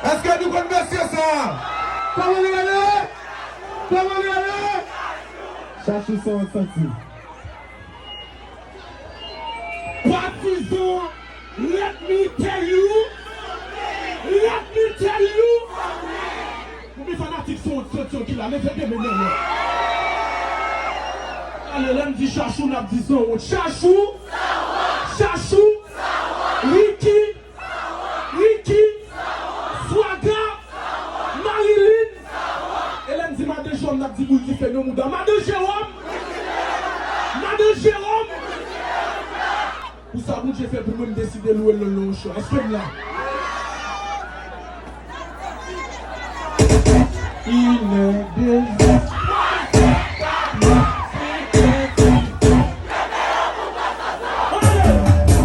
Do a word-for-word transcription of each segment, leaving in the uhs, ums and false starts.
Èske nou konn mesye sa? Kòman li rele? Kòman li rele? Chachou Son Santi. Patizan, let me tell you, let me tell you. Konbyen fanatik Son Santi ki la, leve de men nan. Ale, lè m di Chachou, n ap di sanwont. Chachou, Chachou, Ricky, Ricky, Swaga, Marilyn. E lè m di madan Jewòm, n ap di boul dife nan mouda. Madan Jewòm! Madan Jewòm! Pou sa Bondye fè pou mwen, m deside lwe l nan yon chan. Èske m la? Inè, dezè, twazè, katè, senkè, sizè.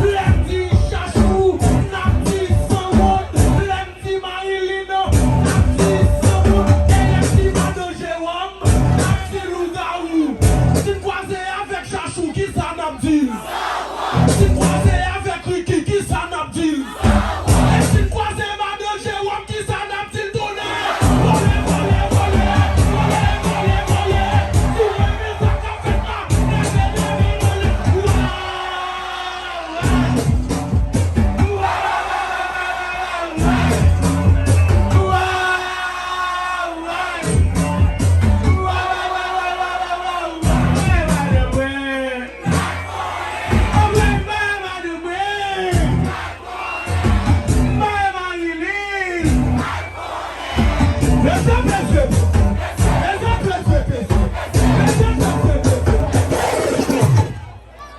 Lè m di Chachou, n ap di sanwont. Lè m di Marilyn, n ap di sanwont. E lè m di madan Jewòm, n ap di lougawou. Si n kwaze avèk Chachou, kisa n ap di l? Si n kwaze avèk Ricky, kisa n ap di l? E si n kwaze madan Jewòm, kisa n ap di l? Tonnè! Vòlè, vòlè, vòlè! Vòlè, vòlè, vòlè! Si w renmen sa k ap fèt la, leve de men w anlè! Waw!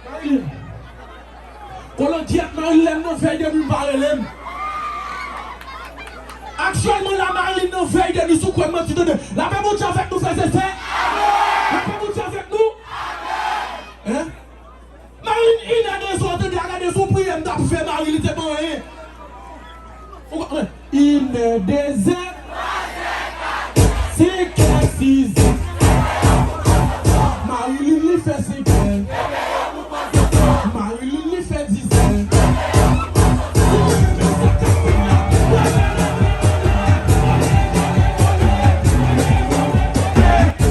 Marilyn. Kolondyèt Marilyn, lè m nan vèy de nwi, m pa rele m. Aktyèlman la, Marilyn nan vèy de nwi, si w kwè m manti, tande. Lapè Bondye avèk nou, frè e sè. Lapè Bondye avèk nou. Hein? Marilyn, inè de zò, tande, a gade, se yon priyè m t ap fè, Marilyn te ban anyen. Ou konprann? Inè, dezè, senkè, sizè. Marilyn li fè senkè. Marilyn li fè dizè.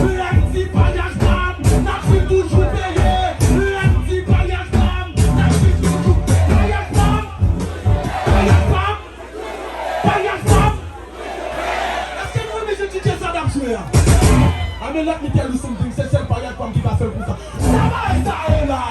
Lè m di paryaj pa m, n ap di toujou peye. Lè m di paryaj pa m, n ap di toujou paryaj pa m. Paryaj pa m. Paryaj pa m. Èske nou renmen jan D J Sada ap jwe a? Amen, let me tell you something. Se sèl paryaj pa m ki ka fè l konsa. Sa bagay sa ye la?